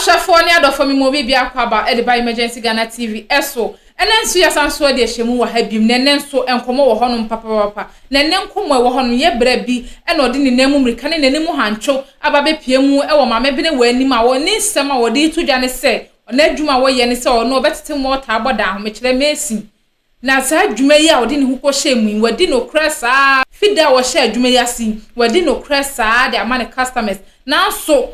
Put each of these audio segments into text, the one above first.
Ahwɛfoɔ ne adɔfoɔ me mu obi biako aba de ba Emergency Ghana TV so. Ɛnɛ nso yɛasan so de ahyɛ mu wɔ ha biom na ɛnɛ nso nkɔmmɔ wɔ hɔnom papapapa. Na ɛnɛ nkɔmmɔ a ɛwɔ hɔ no yɛ bra bi na ɔde ne nan mu mmirika ne n'anim hantwo aba abɛpue mu wɔ Maame Benewa anim a ɔne nsɛm a ɔde reto dwa ne sɛ n'adwuma a ɔyɛ ne sɛ ɔno ɔbɛtete mɔɔta abɔ dan ho, mekyerɛ mason. Na saa adwuma yi a ɔde ne ho kɔhyɛɛ mu yi, wadi nokorɛ saa ara fi da a ɔhyɛɛ adwuma yi ase yi, wadi nokorɛ saa ara de ama ne customers. Nanso,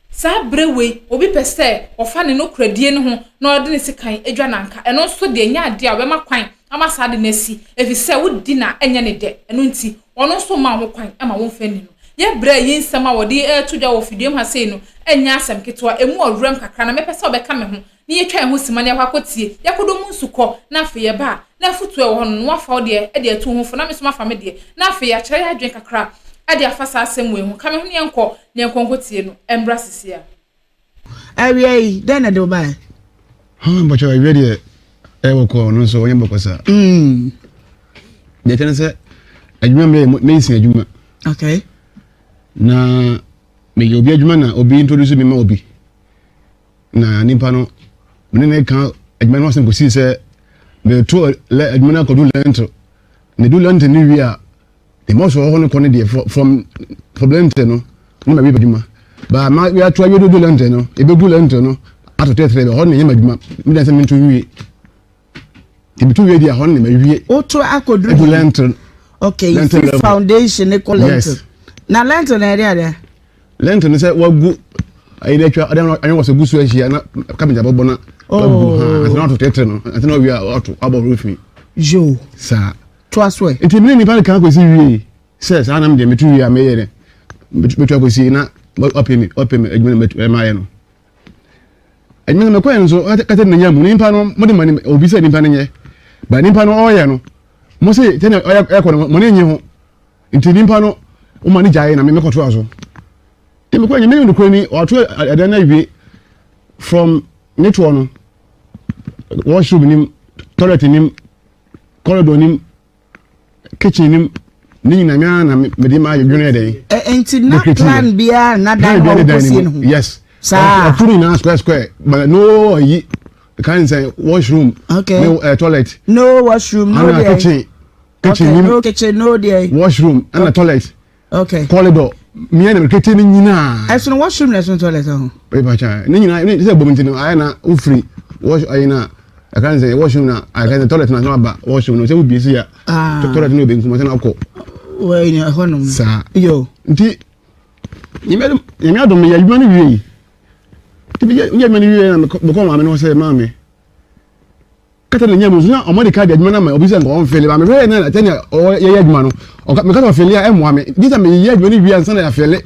saa berɛ wei, obi pɛ sɛ ɔfa ne nokorɛdie no ho na ɔde ne sekan dwa no anka, ɛno nso deɛ ɛnyɛ adeɛ a ɔbɛma kwan ama saa ade no asi, ɛfiri sɛ wodi no a ɛnyɛ ne dɛ, ɛno nti, ɔno nso mma wo ho kwan ma womfa nni no. Yɛn berɛ yi nsɛm a wɔde reto dwa wɔ fiduam ha sei no nyɛ asɛm ketewa, ɛmu ɔwerɛm kakra na mɛpɛ sɛ wobɛka me ho na yɛtwa yɛn ho sima na yɛakɔ akɔtie, yɛakɔdɔ mu nsu kɔ, na afei yɛba a, na afotuo a ɛwɔ hɔ no, na woafa wo deɛ de atu wo ho fo, na me nso mafa me deɛ, na afei yɛakyerɛ yɛn adwene kakra de afa saa asɛm wei ho. Ka me ho na yɛnkɔ, na yɛnkɔ nkɔtie no. Ɛmmra seesei ara. Awia yi, dɛn na ɛde wo baeɛ? Ha mpakyɛ awia deɛ ɛyɛ bɔkɔɔ ɔno nso ɔnyɛ bɔkɔ saa. Mm. Deɛ kyɛn sɛ adwuma meyɛ mason adwuma. Okay. Na meyɛ obi adwuma na obi introduce me ma obi. Na nipa no me ne ne ka adwuma no asɛm kɔsii sɛ meto adwuma no akɔdu lɛnto. Na edu lɛnto no wie a The most wɔ hɔ no kɔ no deɛ from from lente no ne ma wie adwuma ba ma yɛato awie do lente no ebegu lente no ato tɛtɛrɛ bɛ hɔ no nyɛ ma adwuma mi dan sɛ mi nto wie ebi to wie deɛ hɔ no ne ma wie. Woto akɔduru edu lente. Okay, lente level foundation ne kɔ lente. Yes. Na lente na ɛde adeɛ. Lente no sɛ wagu ayi na atwa ɔde anwɔ wɔ sɛ gu so ahyia na kapenta bɛbɔ na wagu ha ansa na wato tɛtɛrɛ no ansa na wawie a wato abɔ roofing. Yoo. Saa. Toa so ɛ. Nti me ne nipa no ka kɔsi wiei sɛ saa na me deɛ meto wie a mɛyɛ dɛ mɛtu akɔsi na wapɛ me wapɛ me adwuma na mayɛ no adwuma no mɛkɔyɛ no nso kata ne nya mu nipa no mode ma obi sɛ nipa no nyɛ ba nipa no ɔyɛ no mo se sɛnea ɔyɛ ɛkɔ no mo ne nye ho nti nipa no woma ne gyae na me mɛkɔtoa so nti mekɔ nyɛ me ne nokorɛ ni ɔato ɛdan no awie from ne toɔ no washroom nim toilet nim corridor nim kitchen nim ne nyinaa mi ara na mede ma adwene yɛ dɛn. Ɛ nti na plan biara na dan hɔ kɔsie no ho. Yes. Saa. Ɔturu nyinaa square square but no ayi kan sɛ washroom. Okay. Ne toilet. No washroom no deɛ. Ana kitchen. Kitchen okay, nim. No kitchen no deɛ. Washroom ɛna toilet. Okay. Corridor mmea na mekete ne nyinaa. Ɛsono washroom na ɛsono toilet ho. Pepa kya ne nyinaa ne sɛ bom nti no ayɛ na wofiri wash ayi na ɛka ne sɛ washroom na ayɛ sɛ toilet na sɛ aba washroom no sɛ wobie si ya ah. toilet no obenkum sɛ na akɔ. Wɔyɛ ɛhɔ nom. Saa. Yo. Nti nyame adom meyɛ adwuma no wie yi. Nti meyɛ adwuma no wie na mekɔ maame no hɔ sɛ maame. Kata na nya mu nso na ɔmo de ka de adwuma no ama obi sɛ nka ɔnfele ba mehwɛ na sɛnea ɔyɛ adwuma no ɔka meka sɛ ɔfele a ɛmmoa me gye sɛ meyɛ adwuma no wie ansa na yɛafele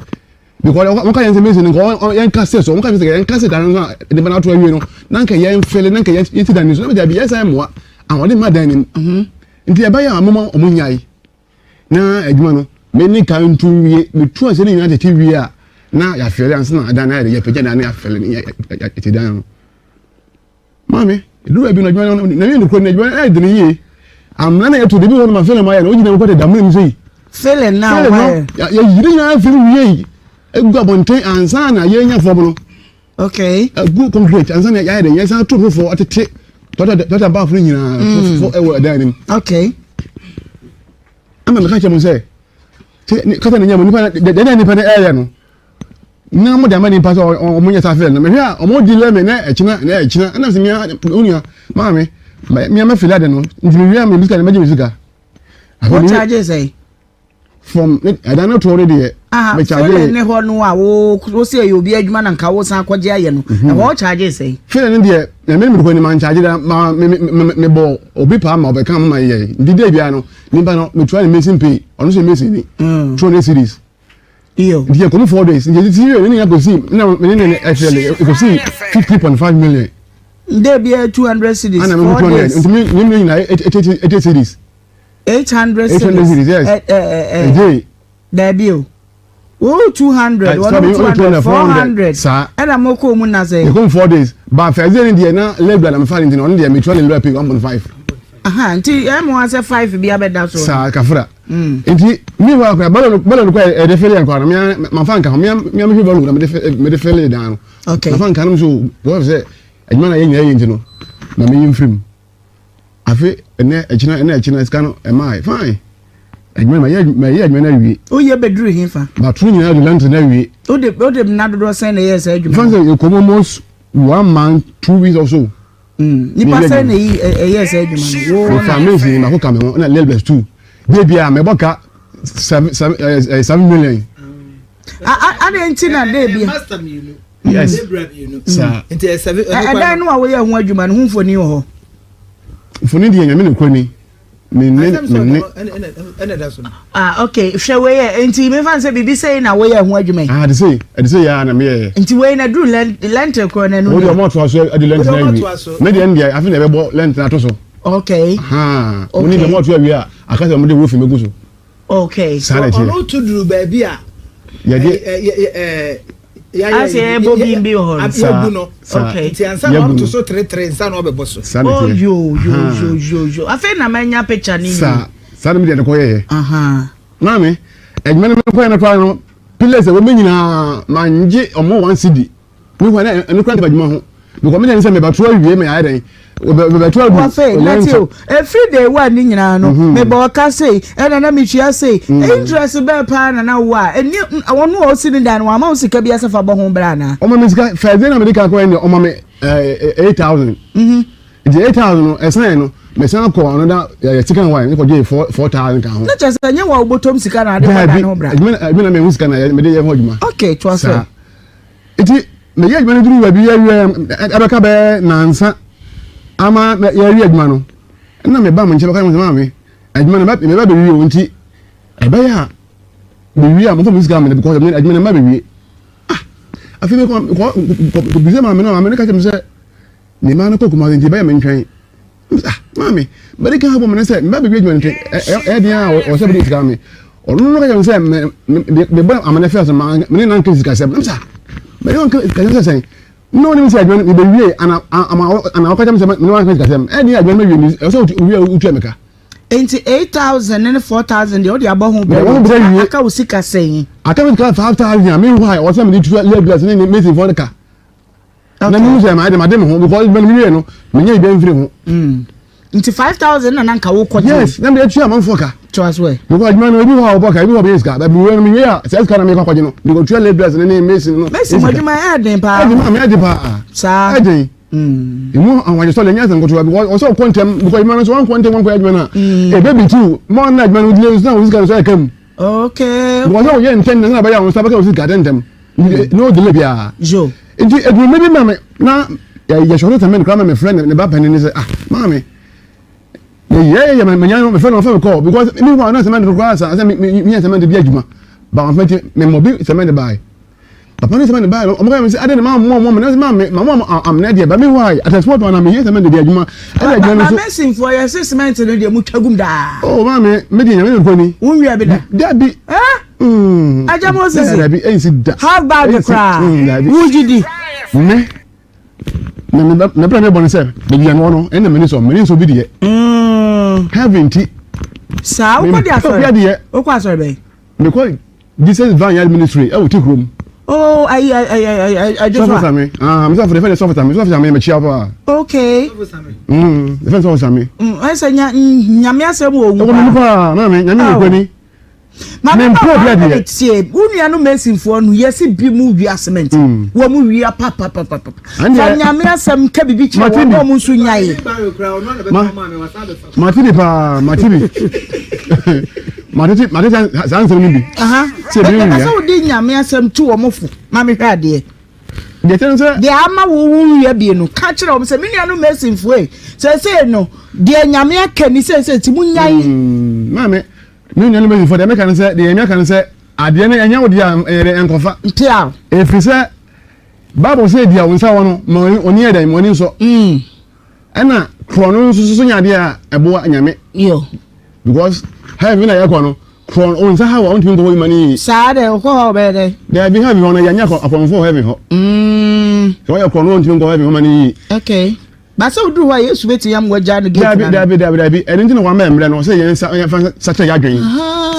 because ɔmo ka yɛn sɛ mesi no nka yɛn ka sɛ so ɔmo ka sɛ yɛn ka sɛ dan no a de ba no ato awie no na nka yɛn fele na nka yɛn si dan no so na mede abi yɛn sɛ ɛmmoa ahoɔden ma dan no mu mhm. nti ɛbɛyɛ a moma ɔmo nyae na adwuma no me ne ka nto wie metu ase ne nyinaa tete wie a na yɛafele ansa na dan no ayɛ de yɛpagya dan no yɛafele yɛte dan no Maame, ɛduru baabi no adwuma no na yɛ nokorɛ no adwuma no ɛyɛ dene yie. Amena na yɛto de bi wɔ no ma fɛlɛ ma yɛ no wogyina mu kɔte damena mu sei. Fɛlɛ na wɔayɛ. Yɛyi ne nyinaa firi wie yi egu abɔnten ansa na yɛnya fam no. Okay. Egu concrete ansa na yɛayɛ de yɛsan to foforɔ atete tɔta tɔta baafo no nyinaa mm. foforɔ ɛwɔ ɛdan no mu. Okay. Ama meka kyerɛ mo sɛ kasa ne nya mu nipa deɛ na nipa no ɛyɛ no. Na mo de ama nipa sɛ ɔmo nyɛ saa fɛlɛ no mehwɛ a ɔmo di lɛ me na ɛkyina na ɛkyina ɛna sɛ mia onua maame mia mɛ fili ade no nti mi wia mi sika na mɛgye mi sika. Wọ́n charge sɛ. From ɛdan no toɔ no deɛ. Mɛ charge. Fɛlɛ ne hɔ no a wo wo sɛ ɛyɛ obi adwuma na nka wo san akɔgye ayɛ no mhm. ɛhɔ wɔ charge sɛ. Fɛlɛ no deɛ na mi mi kɔ ni ma n charge da ma mi mi mi bɔ obi paa ma ɔbɛka mo ma yɛ nti de bia no nipa no mi tua ne mason pay ɔno sɛ mason ni mm. 200 cedis. Nti yɛ kɔmu 4 days nti yɛ ti yɛ ne nyina kɔsi na me ne ne ɛfɛlɛ ɛkɔsi 50.5 million. Nde bi 200 cedis. Ana me 200 nti me ne nyina 80 cedis. 800 cedis. 800 cedis, yes. A day. Dabi o. Wo 200 wɔn 200 400. Saa. Ɛna mo kɔ mu na sɛ. Yɛ kɔmu 4 days ba fɛsɛ ne deɛ na labourer na me fa ne nti na ɔno deɛ me tua ne labourer pay 1.5. Aha nti ɛmu asɛ five bi abɛda so. Saa kafra. Nti mi hɔ akora balo balo no kɔ ɛde fele yɛn kɔ no mea mafa nka ho mea mea mehwɛ balo na mede mede fele dan no. Okay. Mafa nka no so wɔn sɛ adwuma na yɛ nyinaa yɛ nti no ma meyi mfiri mu. Afe ɛnɛ ɛkyina ɛnɛ ɛkyina sika no ɛmaa fine. Adwuma ma yɛ ma yɛ adwuma no awie. Woyɛ bɛduru he fa? Mato nyinaa de lɛnte no awie. Wode wode nna dodoɔ sɛn na ɛyɛɛ saa adwuma? Fan sɛ ɛkɔm almost one month 2 weeks or so. Nipa sɛn na ɛyi ɛyɛɛ saa adwuma no? Wo Mefa mesi mako ka me ho na lelbes two. De bia mɛbɔ ka 7 7 7 million. Adɛn nti na de bia? Master mmienu. Yes. Lebra mmienu. Saa. Nti ɛyɛ seven. Ɛdan no a woyɛ ho adwuma no ho mfoni wɔ hɔ? Mfoni deɛ nyame ne kɔ ni. Me ne me ne. Ɛna ɛda so no. Ah okay, hwɛ wei yɛ nti mefa sɛ biribi sɛi na woyɛ ho adwuma yi. Ah de sei, ɛde sei ya na meyɛ. Nti wei na duru lentil korɔ na ɛno. Wo deɛ ɔmo atoa so ɛde lentil na awie. Me deɛ ndeɛ afe na ɛbɛbɔ lentil ato so. Okay. Ha. Mo ne deɛ ɔmo atoa awie a aka sɛ ɔmo de roofing bɛgu so. Okay. Saa na ɛteɛ. Ɔno to duru baabi a. Yɛde. Ase ɛbɔ bi bi wɔ hɔ no. Saa no. Okay. Nti ansa na ɔto so tere nsa na ɔbɛbɔ so. Saa na Oh ɛteɛ. yo yo yo yo yo. Afei na manya picture ne Saa saa na me deɛ no kɔyɛɛ. Aha. Maame, adwuma no mekɔyɛ no koraa no, pillars a ɛwɔ mu nyinaa mangye ɔmo 1 cedi. Me hɔ na ɛno koraa nka adwuma ho. Because me deɛ ne sɛ mebɛto awie me ayɛ dɛn. Mebɛto agu. Wɔfɛ nati o. Efiri day one ne nyinaa no, mebɔ ɔka sei, ɛna na metua sei. Interest bɛɛ paa na na wo a, ɛni ɔno a ɔsi ne dan no, wama wo sika bi asɛ fa bɔ ho bra anaa? Ɔma me sika, first day na mede ka kɔɛ deɛ ɔma me 8,000. Nti 8,000 no, ɛsan no, mesan kɔ another second one, ne kɔgye 4,000 ka ho. Ne kyerɛ sɛ nyɛ wɔ wobɔtɔm sika na ade bɔ dan ho bra. Daabi, adwuma na mehu sika na mede yɛ ho adwuma. Okay, toa so. Saa. Nti meyɛ adwuma no duru baabi yɛwie ɛbɛka bɛyɛ nansa ama yɛawie adwuma no, ɛna meba mo nkyɛn bɛka mo sɛ maame, adwuma no meba bɛwie o, nti ɛbɛyɛ a mewie a momfa mo sika mene because adwuma no meba bɛwie. Ah, afei mekɔ kɔ bisa maame no, maame no ka kyerɛ me sɛ ne mma no kɔ Kumasi nti ɛbɛyɛ me ntwɛn. Ah, maame, bɛde ka bɔ me ne sɛ meba bɛwie adwuma no nti ɛyɛ den a ɔsɛ bɛde sika me. Ɔno no ka kyerɛ me sɛ mebɔ amane fɛ so ma me ne nanka sikasɛm. Na sɛ mene wanka sikasɛm sɛ sɛn? Na ɔnim sɛ adwuma no mebɛwie ana ama ana ɔka kyerɛ me sɛ mene wanka sikasɛm. Ɛyɛ den a adwuma no mawie ɛwɔ sɛ wowie a wotua me ka. Nti 8,000 ne 4,000 deɛ wode abɔ ho brɛ wie. Aka wo sika sɛn? Aka me sika 5,000 a mehu a ɛwɔ sɛ mede tua labourers ne masonfoɔ no ka. Na mehu sɛ mayɛ dɛ made me ho because adwuma no mewie no menyɛ biribiara mfiri ho. Nti 5,000 na na nka wokɔ gye? Yes, na mede atua amanfoɔ ka. Toa so ɛ. Because adwuma no ebi hɔ a wɔbɔ ka, ebi hɔ a wɔbɛyɛ sika. But mewie no mewie a saa sika na mekɔ akɔgye no mede kɔtua labourers ne ne mason no. Mason mo adwuma ɛyɛ den paa. Ɛyɛ den maame, ɛyɛ den paa. Saa. Ɛyɛ den. Emu ahoɔyɛsɔ deɛ ɛnyɛ asɛm ketewa because ɔsɛ ɔkɔ ntɛm because adwuma no nso wankɔ ntɛm wankɔ adwuma no a ebe bi tu ma ɔno adwuma no delay nso na wɔn sika no nso ɛka mu. Okay. Because sɛ ɔyɛ ntɛm na ɛbɛyɛ a wɔn nsa bɛka wɔn sika ntɛm no delay biara. Jo. Nti adwuma bi ma me na yɛ sɔrɔ tɛmɛ no koraa ma me frɛ ne ba panin ne sɛ ah maame yɛ yɛ yɛ manya no mefrɛ no ɔfa me kɔɔ because mi hɔ a na cement no koraa sa sɛ mi mi yɛ cement di adwuma ba wɔn fɛ ti me mɔ bi cement baae. Papa no sɛ ne bae no, ɔmo ka kyerɛ me sɛ adɛn na mammoa mo amena sɛ maame mamoa mo amena deɛ ba me hɔ a at a spot na mehia cement de adwuma ɛna adwuma no so. Ba Mason foɔ yɛ se cement no deɛ mo twa gum daa. Oh maame me deɛ nyame ne nkɔ ni. Wo nwia bi da. Dabi. Eh? Mm. Agya Moses. Dabi ɛnsi da. Half bag koraa. Dabi. Wo gyi di. Me na me me bra me bɔ ne sɛ baabi a mewɔ no ɛna m'ani sɔ m'ani nsɔ bi deɛ. Mm. Heaven ti. Saa wokɔ di asɔre. Wokɔ asɔre bɛn. Mekɔ Jesus Vineyard Ministry ɛwɔ ti kurom. Oh, ayi ayi ayi ayi ayi adwo so a. Sɔfo Sami, ah, mi sɔfo de fɛn de sɔfo Sami, sɔfo Sami yɛ mekyia paa. Okay. Sɔfo Sami. Mm, de fɛn sɔfo Sami. Mm, ɛsɛ nya nyame asɛm wɔ owu paa. Ɛwɔ mu paa, maame, nyame yɛ kwani. Maame ba wa ne tie, wo nua no masonfoɔ no yɛsi bi mu wia cement, mm. wɔn mu wia papapapapa. Fa nyame asɛm ka bibi kyerɛ wɔn na wɔn nso nyae. Mate bi paa, mate bi. Mate mate saa nsɛm no bi. Sɛ ebi wia. Sɛ wode nyame asɛm tu wɔn fo ma mehwɛ adeɛ. Deɛ kyɛn sɛ. Deɛ ama wo wo wia bie no, ka kyerɛ wɔn sɛ me nua no masonfoɔ yi, sɛsɛ no deɛ nyame aka ni sɛsɛ ti mu nyae. Mm, maame, me nua no masonfoɔ deɛ meka no sɛ deɛ nyame aka no sɛ adeɛ no ɛnyɛ wo deɛ a ɛyɛ dɛ ɛnkɔfa. Ntia. Ɛfiri sɛ Bible sɛ deɛ wo nsa wɔ no ma oni yɛ dɛn ma oni nsɔ. Mm. Ɛna korɔ no nso so nyɛ adeɛ a ɛboa nyame. Yo. Because heaven na yɛkɔ no korɔ no nsa ha wɔ ɔntumi nkɔ hɔ yi ma ne yie. Saa dɛ ɔkɔ hɔ ɔbɛyɛ dɛ. Daabi heaven hɔ no yɛnyɛ akɔnfo wɔ heaven hɔ. Mm. Sɛ wɔyɛ korɔ no ɔntumi nkɔ heaven hɔ ma ne yie. Okay. Ba sɛ woduru hɔ a Yesu bɛtumi ama wagya no gate na. Daabi daabi daabi daabi ɛno nti na wama mmerɛ no sɛ yɛn nsa yɛn fa sakyɛ yɛ adwene.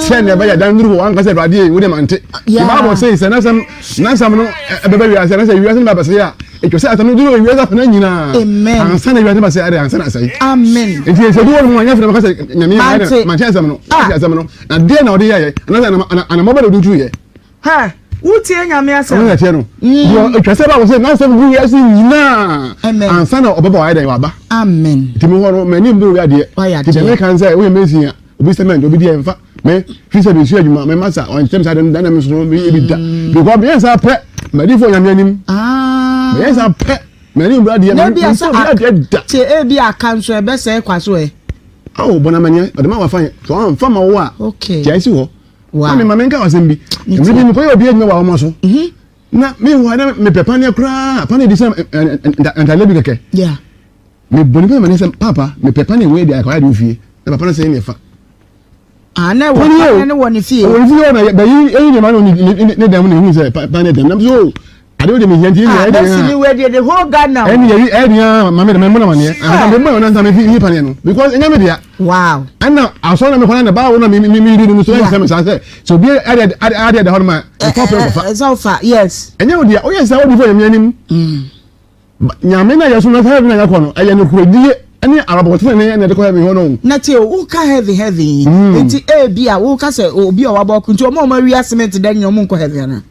Sɛ nea ɛbɛyɛ dan nuru hɔ anka sɛ Awurade ei, wo deɛ mante. The Bible says sɛ n'asɛm n'asɛm no ɛbɛba wiase anasɛ wiase no ba bɛsɛe a, ɛtwa sɛ asɛm no duru wiase afana nyinaa. Amen. Ansa na wiase no bɛsɛe ade ansa na asɛe. Amen. Nti sɛ bi wɔ no mu anyɛ fɛ na bɛka sɛ nyame mante mante asɛm no. Mante asɛm no. Na deɛ na ɔde yɛyɛ anasɛ anamɔ bɛ na ɔde tu yɛ. Ha, wotie Nyame asɛm. Ɔno na ɛteɛ no. Mm. Deɛ ɛtwa sɛ Bible sɛ n'asɛm gu wiase nyinaa. Amen. Ansa na ɔbɛba wayɛ dɛn waba. Amen. Nti me hɔ no m'ani mbere obi adeɛ. Wayɛ adeɛ. Nti deɛ meka sɛ woyɛ mason a obi cement obi deɛ mfa me fi sɛ mesua adwuma me masa ɔnkyɛm saa deɛ no me nso meyɛ bi da. Mm. Because meyɛ saa pɛ m'adifoɔ Nyame anim. Ah. Meyɛ saa pɛ m'ani mbere adeɛ mfa obi adeɛ da. Tie ebi aka nso ɛbɛsɛe kwa so ɛ. Awo bɔn amaniɛ ɔde ma wafa yɛ so ɔnfa ma wo a. Okay. Gyae si hɔ. Wow. Maame ma menka asɛm bi. Mmere bi mekɔyɛ obi adwuma wɔ awoma so. Mhm. Na mehu ha na mepɛ paneɛ koraa. Paneɛ di sɛ ntadeɛ bi kɛkɛ. Yeah. Mebɔ nipa ma ne sɛ papa mepɛ paneɛ wei de akɔyɛ de ofie. Na papa no sɛ ɛne fa. Ah, na ɛwɔ paneɛ no wɔ ne fie. Wɔ ne fie hɔ na bɛyi ɛyi nneɛma no ne dan mu na ehu sɛ paneɛ dɛm. Na so ade wo de mehia nti ɛne ɛde. Ah, bɛsi ni wei deɛ the whole Ghana. Ɛne yɛyi ɛde a maame de mɛmɔ na maneɛ. Ah, mɛmɔ na nansa mefi yi paneɛ no because ɛnyɛ me dea. Wow. Ɛna asɔre na mekɔ na baawo na mi mi mi di no so ɛnsɛ mi saa sɛ sɛ obi ɛde ade ɛda hɔ no ma ɛkɔ pɛ kɔfa. Ɛsɛ ɔfa yes. Ɛnyɛ wo dea woyɛ sɛ wodi fo nyame anim. Nyame na yɛ so na heaven na yɛkɔ no ɛyɛ nokoredie ɛne arabɔtene ne ɛna ɛde kɔ heaven hɔ no. Na tie o woka heaven heaven yi nti ebi a woka sɛ obi a wabɔ ɔko nti ɔmo a ɔmo awia cement dɛ nyɛ ɔmo nkɔ heaven ana.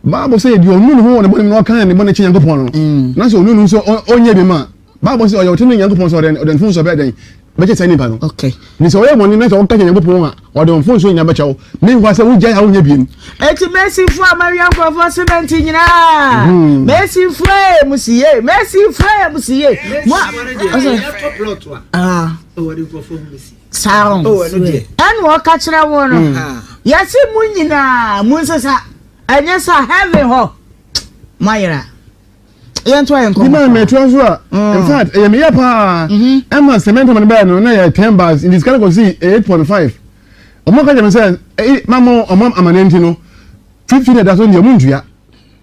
Bible sɛ deɛ ɔnu ne ho wɔ ne bɔne mu na ɔka ne bɔne kyerɛ Nyankopɔn no, mm. na sɛ ɔnu ne ho sɛ ɔnyɛ bi ma Bible sɛ ɔyɛ ɔtene Nyankopɔn sɛ ɔde ɔde mfomso bɛyɛ dɛn bɛkyɛ saa nipa no. Okay. Ne sɛ ɔyɛ bɔne na sɛ ɔka kyerɛ Nyankopɔn a ɔde mfomso nyinaa bɛkyɛ wo. Ne nkwa sɛ wogyae a wonyɛ biem. Eti Mesinfo a mawia nkurɔfoɔ semɛnti nyinaa. Mhm. Mesinfo ee mo si yie. Mesinfo ee mo si yie. Mo a. Ah. Saa o. Ɛna ɔka kyerɛ wɔn no. Mm. Yɛsi mu nyinaa mu nsesa. Ɛnyɛ sa heaven hɔ moayera. Yɛntoa yɛn nkɔmmɔ. Nima mɛtoa so a mm. in fact ɛyɛ meyɛ paa mm-hmm. ɛma cement ma no bɛyɛ no na yɛ 10 bars nti sika no kɔ si 8.5 ɔmo ka kyerɛ me sɛ ɛyi mama ɔmo amane nti no 50 na ɛda so deɛ ɔmo ntua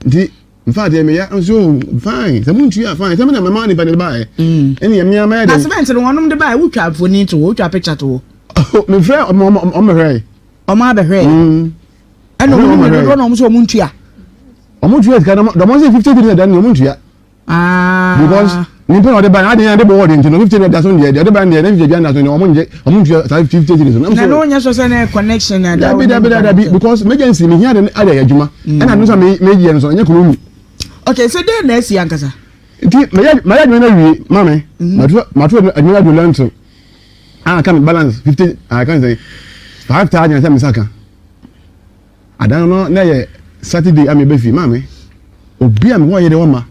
nti in fact ɛyɛ meyɛ nso oh, fine sɛ mo ntua fine sɛ mo na mɛma nipa ne baayɛ mm. ɛne yɛ mmea mɛyɛ dɛ. Na cement no wɔnom de baayɛ wotwa mfoni to hɔ wotwa picture to hɔ. Mefrɛ ɔmo ɔmo hwɛ. Ɔmo abɛhwɛ. Ɛna ɔmo nim dodoɔ na ɔmo sɛ ɔmo ntua. Ɔmo ntua sika na ɔmo sɛ 50 cedis ɛda no ɔmo ntua. Ah. Because nipa na ɔde ba adi adi bɔ ɔde nti no 50 ɛda so deɛ deɛ ɔde ba deɛ ne 50 ɛda so deɛ ɔmo ngye ɔmo ntua saa 50 cedis no. Na no nyɛ so sɛ ne connection na dabi dabi dabi because emergency mi hia de adi ayɛ adwuma ɛna no sɛ mi mi yɛ no so ɛnyɛ kuro mu. Okay so den na esi ankasa. Nti mɛ yɛ adwuma na wie maame mato mato adwuma na adwuma a ka mi balance 50 a ka sɛ 5000 sɛ mi nsa ka. Adan no na yɛ Saturday a meba fie maame obi a mewɔ yere wɔ ma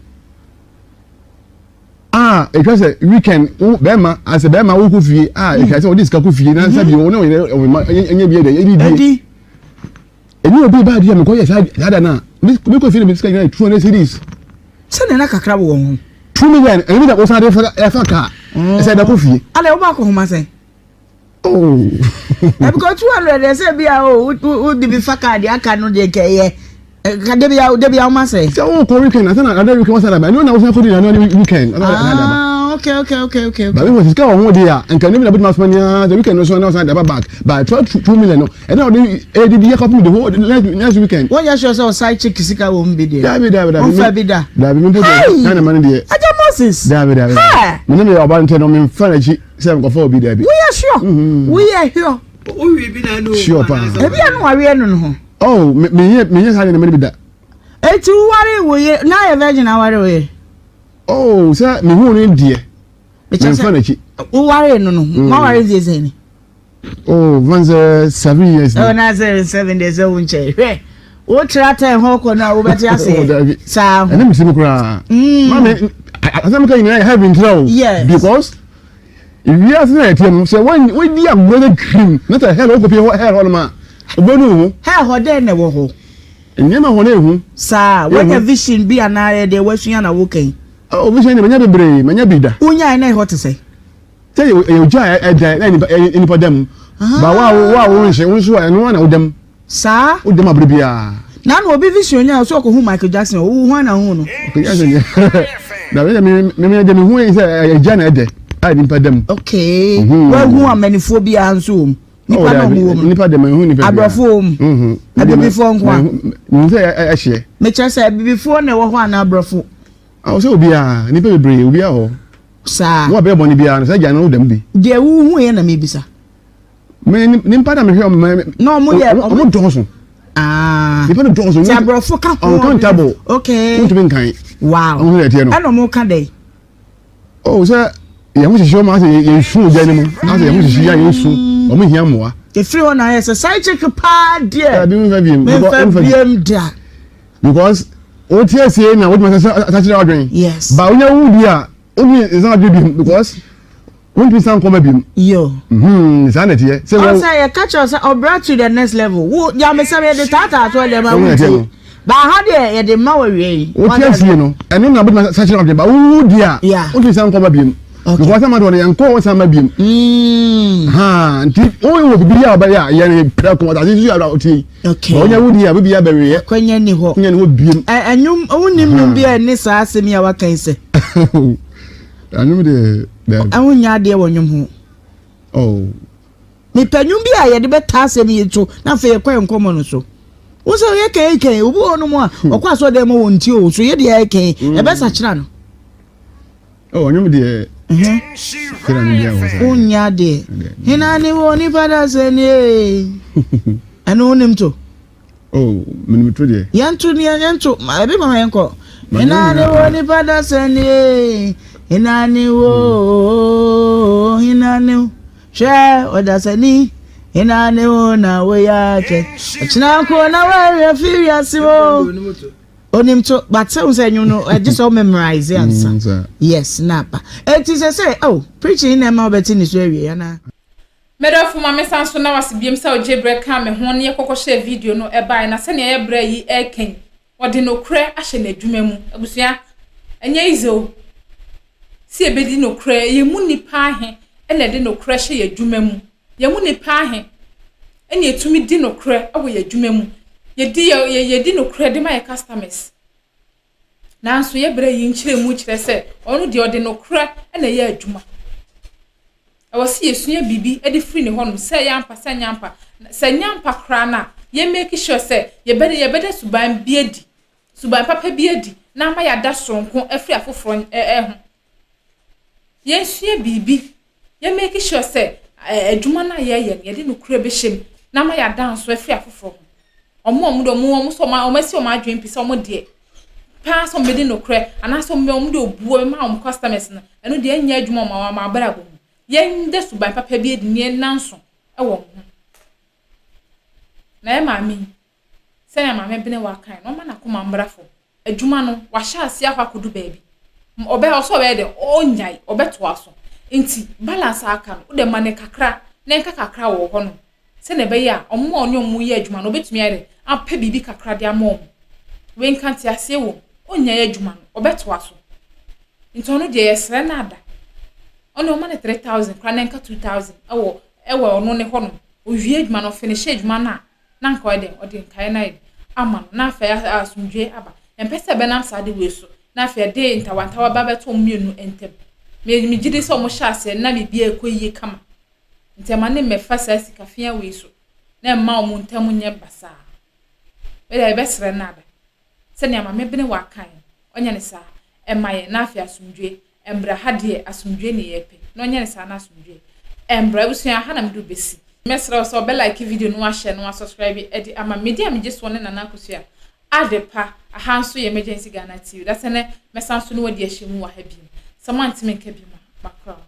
a ɛtwa sɛ weekend wo bɛrima asɛ bɛrima wokɔ fie a ɛtwa sɛ wɔde sika kɔ fie na nsa bi wo ne wo yere ɔma ɛnyɛ bi ɛdɛ ɛdi die ɛni obi ba adi a mekɔ yɛ saa da no a mekɔ fie na me sika nyinaa 200 cedis sɛ na kakra wɔ ho 2 million ɛni bi da wosan de ɛfa kaa ɛsɛ ɛda kɔ fie alɛ wobakɔ homa sɛn Oh. Eh, because 200 ɛsɛ bi a o wo de bi fa kaa deɛ aka no deɛ nkɛyɛ ka de bi a de bi a woma sɛ. Sɛ wo kɔ weekend asa na ada weekend wasa daba ɛno na wosan kɔ di na ɛno weekend asa na daba. Ah okay okay okay okay. Baabi wɔ sika wɔ ho deɛ a nka ne bi na bɛtumi asoma nea sɛ weekend no so na wosan daba back by 2 million no ɛna ɔde ɛdidi yɛ kɔpem the whole next weekend. Wọ́n yẹ sure sɛ ɔside chick sika wɔ mu bi deɛ. Dabi dabi dabi. Wọ́n fẹ́ bi da. Dabi mi mpo deɛ na ne ma ne deɛ. Ajá Moses. Dabi dabi. Mi ne mi yɛ ɔba ntɛ no mi nfa n'akyi. Sɛ nkɔfa obi dabi. Woyɛ sure? Mm-hmm. Woyɛ sure? Wowie bi na ɛnu. Sure paa. Ebi ɛnu wareɛ no no ho. Oh, me me nye me nye saa de na me bi da. Eti ware wo yere na ayɛ virgin aware wo yere. Oh, sɛ me hu ne deɛ. Me nfa n'akyi. Woware no no, mo aware deɛ sɛ ni. Oh, van sɛ 7 years. Oh, na sɛ 7 days sɛ wo nkyɛn hwɛ. Wo tra tɛn hɔ kɔ no a wobɛte aseɛ. Saa ho. Ɛne me sɛm koraa. Maame, asɛm ka nyinaa yɛ heaven ntina o. Yes. Because wiase na yɛteɛ no sɛ wodi agorɔ no twirim na sɛ hell wokɔpie hɔ hell hɔ nom a wobɛnu wo ho. Hell hɔ dɛn na ɛwɔ hɔ? Nneɛma hɔ no ɛhu. Saa, woanya vision bi anaa ɛyɛ deɛ woasua na woka yi? Oh, vision deɛ manya bebree, manya bi da. Wonyae na ɛhɔ te sɛ? Sɛ ɛyɛ ogya a ɛda na nipa da mu. Ba wo a wo a wonhye wo nso a ɛno ara na woda mu. Saa. Woda mu abere biara. Na na obi vision nya sɛ ɔkɔhu Michael Jackson o, hwan na hu no? Michael Jackson deɛ na me me me deɛ mehu yi sɛ ɛyɛ gya na ɛdɛ a nipa da mu. Okay. Wahu amanifoɔ biara nso wɔ mu. Nipa na ɔmo wɔ mu. Nipa de ma ehu nipa bi. Aborɔfo wɔ mu. Mhm. Abibifoɔ nko a. Mehu sɛ ɛhyeɛ. Mekyerɛ sɛ abibifoɔ na ɛwɔ hɔ anaa aborɔfo? Awo sɛ obiara, nipa bebree, obiara wɔ hɔ. Saa. Wo a bɛyɛ bɔne biara no, sɛ gya no wo dɛm bi. Deɛ wohu yɛ na mebisa. Me nipa na mehwɛ ɔmo. Na ɔmo yɛ ɔmo dɔɔso. Ah. Nipa no dɔɔso. Ti aborɔfo ka ho. Uncountable. Okay. Wontumi nkan. Wow. Ɔmo sɛ ɛteɛ no. Ɛna ɔmo ka dɛ. Oh sɛ yɛn ho hyehye ɔmo asɛ yɛn su ogya no mu asɛ yɛn ho hyehye yɛ yɛn su ɔmo hia mmoa. Efiri hɔ na ayɛ sɛ side chick paa deɛ. Ɛbi nfa biem. Nfa biem da. Because o ti esie na o tuma sɛ sakyere ɔdwen. Yes. Ba onya wu di a o ni nsan adwen biem because o ntumi san kɔma biem. Yo. Mhm saa na ɛteɛ. Sɛ wɔn. Ɔsɛ yɛ kakyɛ sɛ ɔbra to the next level wo yamesɛm yɛ de taataa so ɛdɛm awo ti. Ba ha deɛ yɛde ma wɔ wie yi. O ti asie no ɛno na bɛtuma sakyera ɔdwen ba wo di a o ti san kɔ ba biem. Because ama deɛ yɛn kɔ san ba biem. Ha nti o wɔ bibi a ɔbɛyɛ a yɛn pɛrɛ kɔn ɔtase su yɛ o ti yi. Okay. Ba onya wo di a bibi abɛwe yɛ. Akwanya ni hɔ. Akwanya ni hɔ biem. Ɛ ɛnwom o nim nwom bi a ɛne saa asɛm yi a waka yi sɛ. Ɛnwom deɛ. Ɛho nya adeɛ wɔ nwom ho. Oh. Mepɛ nnwom bi a yɛde bɛtaa asɛm yi to na afei yɛkɔ yɛn nkɔmmɔ no so. Wo sɛ yɛ kɛn kɛn obi wɔ hɔnom a hmm. ɔkɔ asɔ dɛm wɔ nti o so yɛ deɛ yɛ kɛn hmm. ɛbɛsakyera no. Ɔ nnwom deɛ sɛdeɛ no biara wɔ saa. Wonya deɛ hena ne wɔ nipa da sɛ nie ɛno wonim to. Oh, menim to deɛ. Yɛnto ne yɛnto ebi ma yɛnkɔ. Hena ne wɔ nipa da sɛ nie hena ne wɔ hena ne wɔ. Hwɛ, ɔdasani, hena ne wo na woyɛ akyɛ? Ɔkyena nko na woawerɛ fi wiase mu. Onim to, but sɛ wo sɛ nnwom no, ɛgye sɛ wo memorize ansa. Mm, yes, na apa. Eti sɛ sɛ, oh, preaching na ɛma wobɛte ne so awie, anaa? Medɔfo ma mensan so na wase biom sɛ ogye berɛ kaa me ho ne yɛkɔkɔ hyɛɛ video no ɛbaeɛ na sɛnea ɛyɛ berɛ yi ɛreka yi ɔde nokorɛ ahyɛ n'adwuma mu abusua ɛnyɛ easy o sɛ yɛbɛdi nokorɛ, yɛn mu nnipa ahe na ɛde nokorɛ hyɛ yɛn adwuma mu? Yɛn mu nnipa ahe na yɛtumi di nokorɛ wɔ yɛn adwuma mu? Yɛdi, yɛ, yɛdi nokorɛ de ma yɛn customers. Nanso yɛ berɛ yi nkyerɛmu kyerɛ sɛ ɔno deɛ ɔde nokorɛ na ɛyɛ adwuma. Ɛwɔ sɛ yɛsua biribi de firi ne hɔnom, sɛ ɛyɛ ampa, sɛ ɛnyɛ ampa. Sɛ ɛnyɛ ampa koraa no a, yɛ make sure sɛ yɛbɛda, yɛbɛda suban bi adi suban papa bi adi na ama yɛada soronko afiri afoforɔ ho. Yɛnsua biribi, yɛ make sure sɛ adwuma no a yɛreyɛ no, yɛde nokorɛ bɛhyɛ mu na ama yɛada nso afiri afoforɔ ho. Wɔn a wɔn de wɔn wɔn sɛ wɔn asi wɔn adwene pi sɛ wɔn deɛ paa sɛ wɔbɛdi nokorɛ anaasɛ wɔn wɔn de obuo bɛma wɔn customers no, ɛno deɛ ɛnyɛ adwuma wɔn wɔn abrabɔ mu. Yɛnda suban papa bi adi na yɛnna nso wɔ wɔn ho. Na yɛ maame yi, Sɛnea Maame Benewa kae no, ɔmma n'akoma mmra fam. Adwuma no, wahyɛ aseɛ akɔ akɔdu baabi. Ɔbɛ, ɔsɛ ɔbɛyɛ dɛ, ɔnnyae, ɔbɛtoa so. Nti, balance a aka no, wode ma no kakra, na ɛnka kakra wɔ hɔnom. Sɛnea ɛbɛyɛ a, wɔn a ɔne wɔn reyɛ adwuma no, ɔbɛtumi ayɛ dɛ, apɛ biribi kakra de ama wɔn. Wei nka nteaseɛ wom. Ɔnnyae adwuma no, ɔbɛtoa so. Nti ɔno deɛ, yɛsrɛ no ada. Ɔno ɔma no 3000 koraa na ɛnka 2000 ɛwɔ, ɛwɔ ɔno ne hɔnom. Ɔwie adwuma no, ɔfinishe adwuma no a, na anka ɔyɛ dɛn? Ɔde nkaeɛ no ayɛ dɛn? Ama no, na afei asomdwoeɛ aba. Ɛmpɛ sɛ ɛbɛnam saa ade wei so, na afei ɛde ntawantawa ba bɛto wɔn mmienu ntam. Me, megye di sɛ wɔhyɛ aseɛ no, na biribiara rekɔ yie kama. Nti ɛma ne mmɛfa saa sika fia wei so, na ɛmma wɔn ntam nyɛ basaa. Wei deɛ yɛbɛsrɛ no ada. Sɛnea Maame Benewa kae no, ɔnyɛ no saa. Ɛma yɛn, na afei asomdwoe mbra. Ha deɛ, asomdwoe ne yɛpɛ. Na ɔnyɛ no saa na asomdwoe mbra. Abusua, ha na mede wo besi. Mɛsrɛ wo sɛ wobɛ like video no, wahyɛ na wasubscribe de ama me. Me din a megye soɔ ne Nana Akosua Adepa. Aha nso yɛ Emergency Ghana TV. Dasɛ nɛ, mɛsan so ne wo adi ahyɛmu wɔ ha bio. Sɛ moanteme nka bio a, makra wo.